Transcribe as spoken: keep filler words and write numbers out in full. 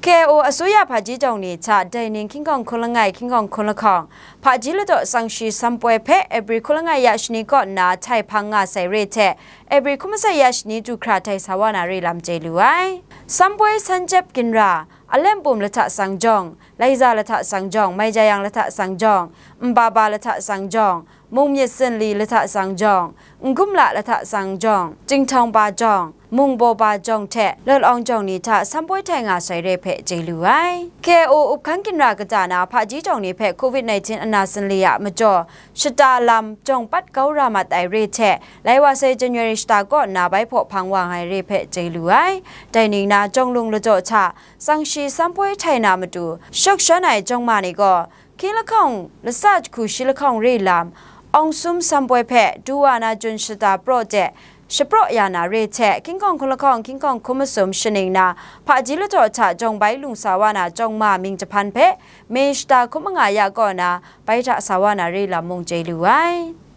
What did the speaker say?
K O အစိုးရ ဖကြီးကျောင်းနေချ ဒိုင်နင်း ခင်းကောင်းခွန်လငိုင် ခင်းကောင်းခွန်လခေါင် ဖကြီးလတော့ စံရှိ စံပွဲဖဲ April ခွန်လငိုင်ရ ရှနီကော့နာ ထိုင်ဖန်းငါဆိုင်ရေးထဲ April ခွန်မဆိုင်ရ ရှနီတူခရာထိုင်ဆာဝါနာရေလမ်ကျေလူဝိုင် စံပွဲ စံကျပ်ကင်ရာ အလမ်ပုံလထ စံကြောင်း လိုင်ဇာလထ စံကြောင်း မိုင်ဂျာယံလထ စံကြောင်း အမ်ပါပါလထ စံကြောင်း မုံမြစ်စင်လီလထ စံကြောင်း ငုမ်လလထ စံကြောင်း ကျင်းထောင်ပါကြောင်း မုံဘောပါကြောင်းထဲ လော်အောင်ကြောင်းနီထ စံပွဲထိုင်ငါဆိုင်ရေးဖဲကျေလူဝိုင် K O ဥပ်ခန်းကင်ရာကတာနာ ဖကြီးကျောင်းနေဖဲ COVID-19 အနာစင်လီယမကြော် ရှတာလမ်ကြောင်းပတ်ကောက်ရာမတ်တိုင်ရေးထဲ လိုင်ဝါစေ January ရှတာကော့နာ ဘိုင်ဖော့ဖန်းဝါငိုင်ရေးဖဲကျေလူဝိုင် ဒိုင်နင်းနာ ကြောင်းလုံလကြော်ချ စံရှိ စံပွဲထိုင်နာမတူ ရှောက်ရှော့နိုင်ကြောင်းမနီကော ခင်းလခေါင် လစခုရှိလခေါင်ရေလမ် အောင်စုံ စံပွဲဖဲ ဒူဝါနာကျွန်ရှတာပရော့တဲ့ ရှပရော့ယာနာရေထဲ ခင်းကောင်းခွန်လခေါင် ခင်းကောင်းခွန်မစုံ ရှနင်းနာ ဖကြီးလတော့ချ ကြောင်းဘိုင်လုံဆာဝါနာ ကြောင်းမမင်းတဖန်ဖဲ မေရှတာခွန်မငါရကော့နာ ဘိုင်ထဆာဝါနာရေလမ်မုံကျေလူဝိုင်